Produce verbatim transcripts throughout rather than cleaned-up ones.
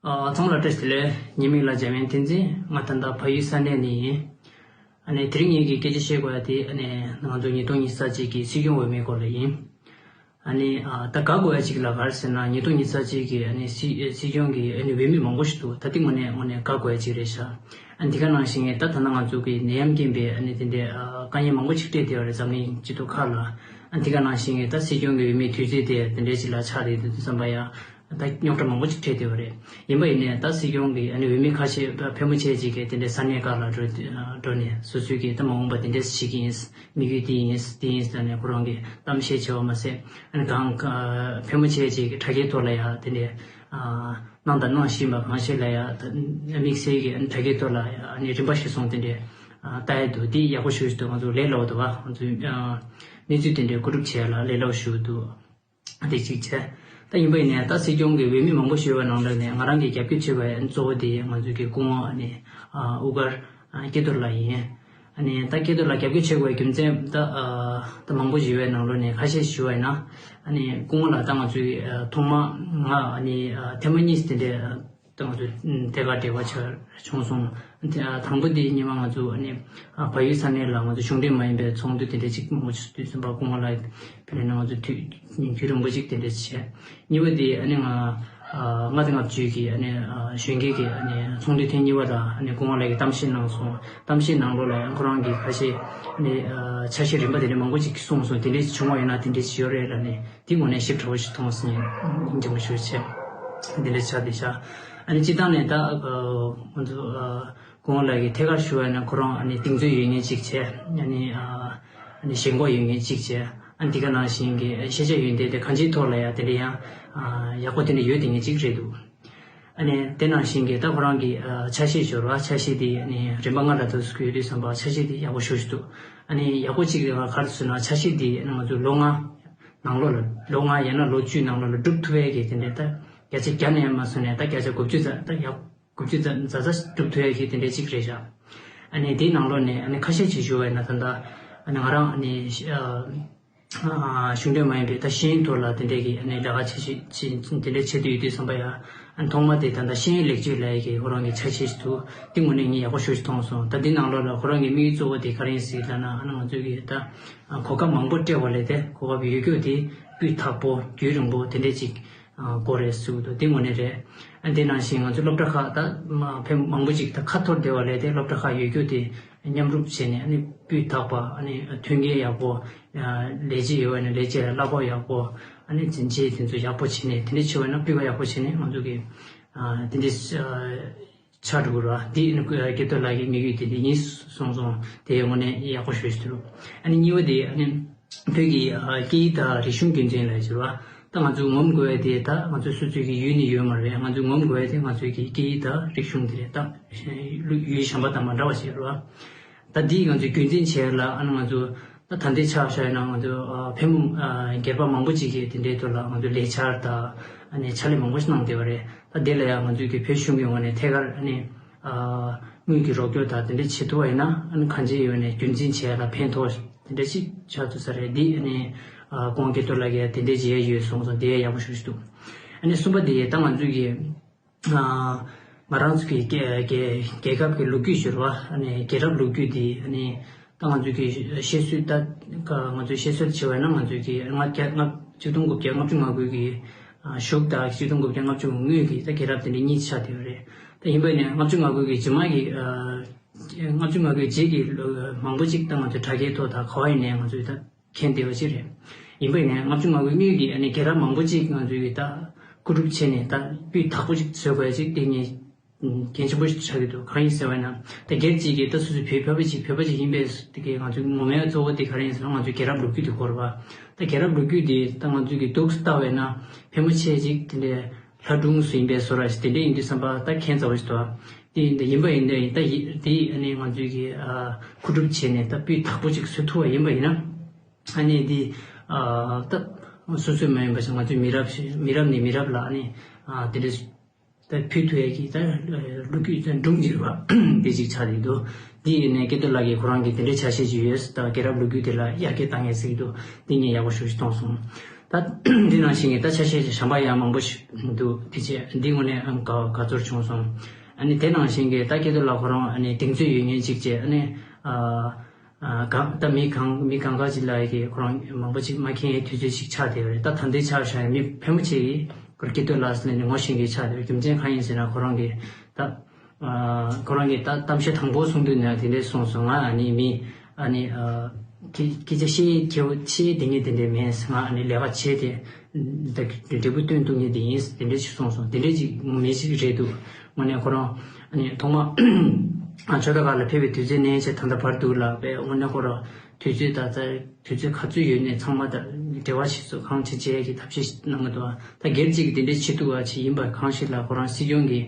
ཨ། ཚང་མ་ལ་བཀྲ་ཤིས་བདེ་ལེགས། ངའི་མིང་ལ་འཇམ་དབྱངས་བསྟན་འཛིན། ང་ད་ལྟ་བལ་ཡུལ་ས་གནས་ནས་ཡིན། ཨ་ནི་དེ་རིང་ངེད་ཀྱིས་སྐད་ཆ་བཤད་དགོས་ཡ་དེ་ཨ་ནི་ང་ཚོ་ཉིས་སྟོང་ཉི་ཤུ་རྩ་གཅིག་གི་སྲིད་སྐྱོང་འོས་མིའི་སྐོར་ལ་ཡིན། ཨ་ནི་ཨ། ད་དགའ་དགོས་ཡ་གཅིག་ལ་ག་རེ་ཟེར་ན། ཉིས་སྟོང་ཉི་ཤུ་རྩ་གཅིག་གི་ཨ་ནི་སྲིད་སྲིད་སྐྱོང་གི་ཨ་ནི་འོས་མི་མང་པོ་ཞིག་འདུག་ད་དེ་དངོས་གནས་དངོས་གནས་དགའ་དགོས་ཡ་གཅིག་རེད་ཤག་ཨ། འདི་ག་ནང་བཞིན་ད་ད་ལྟ་ང་ཚོ་གི་ནད་ཡམས་རྐྱེན་པས་ཨ་ནི་དེ་འདྲའི་ཨ། དཀའ་ངལ་མང་པོ་ཞིག་འཕྲད་བསྡད་ཡོད་རེད། འཛམ་གླིང་སྤྱི་ཚོགས་ཁག་ལ། ཨ། འདི་ག་ནང་བཞིན་གྱི་ད་སྲིད་སྐྱོང་གི་འོས་མིའི་དུས་ཚོད་དེ་དེ་འདྲའི་ཅིག་ལ་ཆགས་རེད་འདུག་བསམ་པ་ཡ། ད་རྙོག་དྲ་མང་པོ་ཅིག་འཕྲད་བསྡད་པ་རེད། ཡིན་པ་ཡིན་ནའི་ད་སྲིད་སྐྱོང་གི་ཨ་ནི་འོས་མི་ཁ་ཤས་ཕལ་མོ་ཆེ་ཅིག་གིས་དེ་འདྲའི་ས་གནས་ཁག་ལ་འགྲོ་འགྲོ་ནས་སོ་སོའི་གི་ད་མ་འོངས་པ་དེ་འདྲས་བྱེད་ཀྱི་ཡིན། དམིགས་ཡུལ་འདི་ཡིན་འདི་ཡིན་ཟེར་ནས་ཁོ་རང་གི་གཏམ་བཤད་བྱས་པ་མ་ཟད། ཨ་ནི་གང་ཕལ་མོ་ཆེ་ཅིག་གི་དྲ་རྒྱའི་ཐོག་ལ་ཡ་དེ་འདྲའི་ཨ། གནང་དང་གནང་བཞིན་པ་གང་ཞིག་ལ་ཡ་ད་དམིགས་བསལ་གྱི་ཨ་ནི་དྲ་རྒྱའི་ཐོག་ལ་ཡ་ཨ་ནི་རིམ་པ་ཞིག་སོང་དེ་འདྲའི་ཨ། ལྟ་ཡ་འདུག་འདི་ཡག་པོ་ཞེ་པོ་ཞིག་འདུག་ང་ཚོ་ལས་སླ་པོ་འདུག་བ། ང་ཚོའི་ཨ། གནས་ཚུལ་དེ་འདྲའི་བཀོད་སྒྲིག་བྱས་ལ་ལས་སླ་པོ་ཞེ་པོ་འདུག་དེ་གཅིག་བྱས། ད་ཡིན་པ་ཡིན་ནའི་ད་སྲིད་སྐྱོང་གི་འོས་མི་མང་པོ་ཞིག་ཡོད་པའི་ནང་ལོགས་ནས་ང་རང་གིས་རྒྱབ་སྐྱོར་བྱེད་དགོས་ཡ་གཙོ་བོ་དེ་ང་ཚོའི་གི་སྐུ་ངོ་ཨ་ནི་ཨ། དབུ་དཀར་ཨ། སྐལ་རྡོར་ལགས་ཡིན། ཨ་ནི་ད་སྐལ་རྡོར་ལགས་རྒྱབ་སྐྱོར་བྱེད་དགོས་པའི་རྒྱུ་མཚན་ད་ཨ། ད་མང་པོ་ཞིག་ཡོད་པའི་ནང་ལོགས་ནས་ཁ་ཤས་ཞུ་བ་ཡིན་ན། ཨ་ནི་སྐུ་ངོ་ལགས་ད་ང་ཚོའི་ཨ། ཐོག་མ་ང་ཨ་ནི་ཨ། ཐེངས་མ་གཉིས་དེ་འདྲའི་ཨ། ད་ང་ཚོ་ཐད་ཀར་འབྲེལ་བ་བྱས་བྱུང་སོང་། དང་པོ་དེ་སྔོན་མ་ང་ཚོ་ཨ་ནི་བལ་ཡུལ་ས་གནས་ལ་ང་ཚོ་གཞུང་འབྲེལ་མ་ཡིན་པའི་ཚོགས་འདུ་དེ་འདྲ་ཅིག་མང་པོ་ཞིག་དུས་ཙམ་པ་སྐུ་ངོ་ལ་ཕེབས་ནས་ང་ཚོ་དུས་རྒྱུན་རིང་པོ་ཅིག་དེ་འདྲ་བྱས། གཉིས་པ་དེ་ཨ་ནི་ང་ལྔ་དང་ལྔ་བཅུ་གི་ཨ་ནི་གཞོན་སྐྱེས་ཀྱི་ཨ་ནི་ཚོགས་འདུ་ཐེངས་གཉིས་པ་ལ་ཨ་ནི་སྐུ་ངོ་ལགས་ཀྱིས་གཏམ་བཤད་གནང་སོང་། གཏམ་བཤད་ནང་ལོགས་ལ་ཡང་ཁོ་རང་གིས་ཁ་ཤས་ཨ་ནི་ཆ་ཤས་རིམ་པ་དེ་འདྲ་མང་པོ་ཅིག་གསུངས་སོང་། དེ་འདྲ་བྱུང་བ་ཡིན་ན་དེ་འདྲ་ཅིག་ཡོད་རེད་ལབ་ནས། དེ་དངོས་གནས་ཞིབ་ཕྲ་བོ་ཞིག་མཐོང་སོང་། སྙིང་རྗེ་མོ་ཞེ་པོ་བྱས། འདི་འདྲ་ཆགས་བསྡད་ཤག་ཨ་ནི་སྤྱིར་བཏང་ནས་ད་ཨ། ང་ཚོ་ཨ། སྐུ་ངོ་ལགས་ཀྱིས་ཐད་ཀར་ཞུ་བ་ཡིན་ན་ཁོ་རང་ཨ་ནི་གདེང་ཚོད་ཡོད་མཁན་གཅིག་བྱས། ཨ་ནི་ཨ། ཨ་ནི་ཞེན་ཁོག་ཡོད་མཁན་གཅིག་བྱས། ཨ་ནི་འདི་ག་ནང་བཞིན་གྱི་ཤེས་བྱ་ཡོན་ཏན་དེ་གང་ཅིའི་ཐོག་ལ་ཡང་དེ་འདྲ་ཡང་ཨ། ཡག་པོ་དེ་འདྲ་ཡོད་བསྡད་མཁན་གཅིག་རེད་འདུག་ཨ་ནི་དེ་ནང་བཞིན་གྱི་ད་ཁོ་རང་གི་ཨ། ཆ་ཤས་ཞོར་བ་ཆ་ཤས་དེ་ཨ་ནི་རིམ་པ་ལྔ་ལ་དུ་སུ་ཡོད་དུས་ཙམ་པ་ཆ་ཤས་དེ་ཡག་པོ་ཞེ་པོ་ཞིག་འདུག་ཨ་ནི་ཡག་པོ་གཅིག་རེད་བ། ག་རེ་ཟེར་ན་ཆ་ཤས་དེ་ང་ཚོ་ལོ་ལྔ་ནང་ལོགས་ལ་ལོ་ལྔ་ཡང་ན་ལོ་བཅུའི་ནང་ལོགས་ལ་སྒྲུབ་ཐུབ་ཡས་ཀྱི་དེ་འདྲའི་ད་བརྒྱ་ཆ་བརྒྱ་ནས་མ་སོང་ནས་ད་བརྒྱ་ཆ་དགུ་བཅུ་ཙམ་ད་ཡག་དགུ་བཅུ་ཙམ་ཙམ་ཙམ་སྒྲུབ་ཐུབ་ཡས་ཀྱི་དེ་འདྲའི་གཅིག་རེད་ཤག་ཨ་ནི་དེའི་ནང་ལོགས་ནས་ཨ་ནི་ཁ་ཤས་ཅིག་ཞུ་བ་ཡིན་ན་ད་ལྟ་ཨ་ནི་ང་རང་ཨ་ནི་ཨ། གཞུང་འབྲེལ་མ་ཡིན་པའི་ད་ཤེས་ཡོན་ཐོག་ལ་དེ་འདྲའི་གི་ཨ་ནི་ལས་ཀ་བྱེད་བྱེད་བྱེད་དེ་འདྲའི་བྱེད་དུ་ཡོད་དུས་ཙམ་པ་ཡ། ཨ་ནི་ཐོག་མ་དེ་ད་ལྟ་ཤེས་ཡོན་ལེགས་བཅོས་ལབ་ཡས་ཀྱི་ཁོ་རང་གི་ཆ་ཤས་ཤིག་འདུག་དེ་དངོས་གནས་ངས་ཡག་པོ་ཞེ་པོ་ཞིག་མཐོང་སོང་། ད་འདི་ནང་ལོགས་ལ་ཁོ་རང་གི་དམིགས་ཡུལ་གཙོ་བོ་དེ་ག་རེ་ཡིན་ཟེར་ལབ་ན། ཨ་ནི་ང་ཚོའི་གི་ད་གོ་སྐབས་མང་པོ་སྤྲད་པ་ལས་དེ་གོ་སྐབས་ཡོད་རྒྱུ་དེ་སྤུས་དག་པོ་རྒྱུན་རིང་པོ་དེ་འདྲས་ཅིག་ཨ། དགོས་རེད་ཟེར་གྱི་འདུག་དེ་དངོས་གནས་རེད། ཨ། དེ་ནང་བཞིན་ང་ཚོ་སློབ་གྲྭ་ཁག་ད་མ་ཕེབས་མང་པོ་ཅིག་ད་ཁ་འཐོར་བསྡད་པ་ལས་དེ་སློབ་གྲྭ་ཁག་ཡོད་རྒྱུ་དེ་མཉམ་རུབ་བྱས་ནས་ཨ་ནི་སྤུས་དག་པ་ཨ་ནི་མཐུན་རྐྱེན་ཡག་པོ། ཨ། ལས་བྱེད་ཡོད་པ་ནི་ལས་བྱེད་གླ་ཕོགས་ཡག་པོ། ཨ་ནི་འཛིན་ཆས་དེ་ཚོ་ཡག་པོ་བྱས་ནས་དེ་འདྲ་བྱས་པ་ན་སྤུས་ཀ་ཡག་པོ་བྱས་ནས་ང་ཚོ་གི་ཨ། དེ་འདྲ་ཨ། ཆགས་འགྲོ་གི་རེད་བ། འདི་ནི་སྐལ་རྡོར་ལགས་ཀྱི་དམིགས་ཡུལ་དེ་འདི་ཡིན་གསུངས་སོང་། དེ་དངོས་གནས་ཡག་པོ་ཞེ་པོ་ཞིག་འདུག་ཨ་ནི་གཉིས་པ་དེ་ཨ་ནི་བོད་ཀྱི་ཨ། སྐད་ཡིག་དང་རིག་གཞུང་རྒྱུན་འཛིན་ལབ་ཡག་ཅིག་རེད་བ། ད་ང་ཚོས་ངོམ་དགོས་ཡ་དེ་ད་ང་ཚོ་སོ་སོའི་གི་ཡུལ་ནས་ཡོད་མ་རེད། ང་ཚོས་ངོམ་དགོས་ཡ་དེ་ང་ཚོའི་གི་སྐད་ཡིག་དང་རིག་གཞུང་དེ་རེད། ད་ཡུལ་གཞན་པ་དང་མ་འདྲ་བ་ཞིག་རེད་བ། ད་འདི་ང་ཚོས་རྒྱུན་འཛིན་བྱེད་ཡ་ལ་ཨ་ནི་ང་ཚོ་ད་ད་ལྟའི་ཆ་བཞག་ན་ང་ཚོ་ཨ། ཕལ་མོ་ཨ། སྒེར་པ་མང་པོ་ཅིག་གིས་དེ་འདྲའི་ཐོག་ལ་ང་ཚོ་ལས་འཆར་དང་ཨ་ནི་ཕྱག་ལས་མང་པོ་ཞིག་གནང་བསྡད་པ་རེད། ད་དེ་ལ་ཡང་ང་ཚོའི་གི་བོད་གཞུང་གི་ངོས་ནས་ཐད་ཀར་ཨ་ནི་ཨ། དངུལ་གྱི་རོགས་སྐྱོར་དང་དེ་འདྲ་བྱེད་ཐུབ་པ་ཡིན་ན་ཨ་ནི་གང་ཅིའི་ངོས་ནས་རྒྱུན་འཛིན་བྱེད་ཡ་ལ་ཕན་ཐོགས་དེ་འདྲ་ཞིག་ཆགས་ཐུབ་ས་རེད། འདི་ཨ་ནི་ཨ། སྐུ་ངོ་སྐལ་རྡོར་ལགས་ཀྱིས་དེ་འདྲ་བྱེད་ཡ་ཡོད་གསུངས་སོང་། དེ་ཡ་ཡག་པོ་ཞེ་པོ་ཞིག་འདུག་ཨ་ནི་གསུམ་པ་དེ་ད་ང་ཚོའི་གི་ཨ། ང་རང་ཚོ་གི་རྒྱལ་རྒྱལ་རྒྱལ་ཁབ་ཀྱི་ལོ་རྒྱུས་ཟེར་བ། ཨ་ནི་རྒྱལ་རབས་ལོ་རྒྱུས་འདི་ཨ་ནི་ད་ང་ཚོ་གི་བཤད་སྲོལ་ད་ང་ཚོའི་བཤད་སྲོལ་བྱས་པ་ཡིན་ན་ང་ཚོའི་གི་ལྔ་བརྒྱ་ལྔ་ཆིག་སྟོང་དགུ་བརྒྱ་ལྔ་བཅུ་ང་དགུ་གི་གཞུག་དང་ཆིག་སྟོང་དགུ་བརྒྱ་ལྔ་བཅུ་ང་དགུ་གི་ད་རྒྱལ་རབས་དེ་འདྲ་གཉིས་ཆགས་བསྡད་ཡོད་རེད། ད་ཡིན་པ་ཡིན་ནའི་ལྔ་བཅུ་ང་དགུ་གི་རྗེས་མ་གི་ཨ། ལྔ་བཅུ་ང་དགུའི་རྗེས་ཀྱི་ལོ་མང་པོ་ཅིག་ད་ང་ཚོའི་དྲ་རྒྱའི་ཐོག་དང་ག་བ་ཡིན་ནའི་ང་ཚོའི་ད་མཁྱེན་བསྡད་པ་ཅིག་རེད། ཡིན་པ་ཡིན་ནའི་ལྔ་བཅུ་ང་དགུའི་སྔོན་གྱི་ཨ་ནི་རྒྱལ་རབས་མང་པོ་ཅིག་ང་ཚོའི་གི་ད་བཀོད་སྒྲིག་བྱས་ནས་ད་སྤུས་དག་པོ་ཅིག་བཟོ་དགོས་ཡ་ཅིག་དེ་ངས་གལ་ཆེན་པོ་ཞིག་ཆགས་ཀྱི་འདུག་གང་ཡིན་ཟེར་བ་ཡིན་ན་ད་སྒེར་གཅིག་གིས་ད་སོ་སོའི་བོད་བོད་པ་ཅིག་བོད་པ་ཅིག་ཡིན་པས་དེ་གའི་ང་ཚོའི་ངོ་མའི་གཙོ་བོ་དེ་ག་རེ་ཡིན་ཟེར་ན་ང་ཚོའི་རྒྱལ་རབས་ལོ་རྒྱུས་དེ་དགོས་རེད་བ། ད་རྒྱལ་རབས་ལོ་རྒྱུས་དེ་ད་ང་ཚོའི་གི་འདུག་ལྟ་བས་ན་ཕལ་མོ་ཆེ་ཅིག་དེ་འདྲའི་ལྷ་སྒྲུང་བཟོ་ཡིན་པའི་བཟོ་འདྲ་ཞིག་དེ་འདྲ་ཡིན་དུས་ཙམ་པ་ད་ཁྱད་མཚར་བ་ཞིག་འདུག་དེ་ཡིན་ད་ཡིན་པ་ཡིན་ད་ཡིན་ད་ཡི་དེ་ཨ་ནི་ང་ཚོའི་གི་ཨ། མཁོ་སྒྲུབ་བྱས་ནས་ད་སྤུས་དག་པོ་ཅིག་བཟོ་ཐུབ་པ་ཡིན་པ་ཡིན་ན། ཨ་ནི་དེ་ཨ། ད་སོ་སོའི་མ་ཡིན་པ་ཞིག་ང་ཚོའི་མི་རབས་ཤིག་མི་རབས་ནས་མི་རབས་ལ་ཨ་ནི་ཨ། དེ་འདྲ་ད་ཕུལ་ཐུབ་ཡ་གི་ད་ལོ་རྒྱུས་ད་སྒྲུང་ཅིག་རེད་བ། དེ་ཅིག་ཆགས་ཡོད་འདུག་དེ་ཡིན་ནའི་སྐལ་རྡོར་ལགས་ཀྱིས་ཁོ་རང་གི་དེ་འདྲའི་ཆ་ཤས་ཅིག་ཡོད་ད་རྒྱལ་རབས་ལོ་རྒྱུས་དེ་ལ་ཡར་རྒྱས་བཏང་ཡ་ཟེར་གྱི་འདུག་དེ་ངས་ཡག་པོ་ཞེ་པོ་ཞིག་མཐོང་སོང་། ད་འདི་ནང་བཞིན་གྱི་ད་ཆ་ཤས་ཀྱི་བྱམས་པ་ཡང་མང་པོ་ཞིག་འདུག་དེ་རྗེས་འདི་དངོས་གནས་ཨང་དགའ་དགའ་ཚོར་བྱུང་སོང་། ཨ་ནི་དེ་ནང་བཞིན་གྱི་ད་སྐྱིད་སྡུག་ལ་ཁོ་རང་ཨ་ནི་གདེང་ཚོད་ཡོད་མཁན་ཅིག་བྱས། ཨ་ནི་ཨ་ཨ་གང་ད་མི་གང་མི་གང་ག་ཅིག་ལ་གི་ཁོ་རང་མང་པོ་ཅིག་མ་མཁྱེན་ཡའི་དུས་ཚོད་ཅིག་ཆགས་བསྡད་ཡོད་རེད། ད་ད་ལྟའི་ཆ་བཞག་ཡ་མི་ཕལ་མོ་ཆེ་གིས་ཁོ་རང་སྐྱིད་སྡུག་ལ་སླེབས་ནས་ངོ་ཤེས་མཁན་ཆགས་བསྡད་ཡོད། རྒྱུ་མཚན་གང་ཡིན་ཟེར་ན་ཁོ་རང་གི་ད། ཨ་ཁོ་རང་གིས་ད་གཏམ་བཤད་དང་པོ་གསུང་དུས་ནས་དེ་འདྲས་གསུངས་སོང་། ང་ཨ་ནི་མི་ཨ་ནི་ཨ་སྐད་སྐད་ཆ་བཤད་ཁྱེའུ་ཆེ་དེ་ངས་དེ་འདྲས་མེད། ང་ཨ་ནི་ལས་ཀ་བྱས་ཏེ་ད་འབྲས་བུ་སྟོན་ཐུབ་མཁན་དེ་ཡིན། དེ་འདྲས་ཞིག་གསུངས་སོང་། དེ་འདྲས་ཅིག་མི་ཞིག་རེད་འདུག་དངོས་གནས་ཁོ་རང་ཨ་ནི་ཐོག་མ་ཨ་ཆོས་དར་ཁག་ལ་ཕེབས་པའི་དུས་ཚོད་ནས་བྱས་ད་ལྟ་བར་དུ་ལ་བས་དངོས་གནས་ཁོ་རང་དུས་ཚོད་ད་ལྟ་དུས་ཚོད་ག་ཚོད་ཡོད་ནས་ཚང་མ་ད་འབྲེལ་བ་བྱེད་སོ་གང་བྱེད་བྱེད་ཀྱི་ཐབས་ཤེས་གནང་གི་འདུག་ད་སྒེར་གཅིག་གི་དེ་འདྲའི་བྱེད་ཐུབ་པ་ཅིག་ཡིན་པ་གང་ཞིག་ལ་ཁོ་རང་སྲིད་སྐྱོང་གི་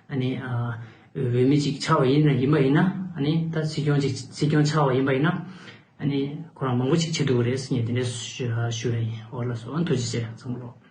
ཨ་ནི་འོས་མི་ཅིག་ཆགས་པ་ཡིན་ན་ཡིན་པ་ཡིན་ན་ཨ་ནི་ད་སྲིད་སྐྱོང་ཅིག་སྲིད་སྐྱོང་ཆགས་པ་ཡིན་པ་ཡིན་ན་ཨ་ནི་ཁོ་རང་མང་པོ་ཅིག་བྱེད་ཐུབ་ཀྱི་རེད་ཟེར་ངས་དེ་འདྲའི་ཞུ་ཞུ་བ་ཡིན། འོ་ལགས་སོ། ཨ་ཐུགས་རྗེ་ཆེ་ཚང་མ་ལོ།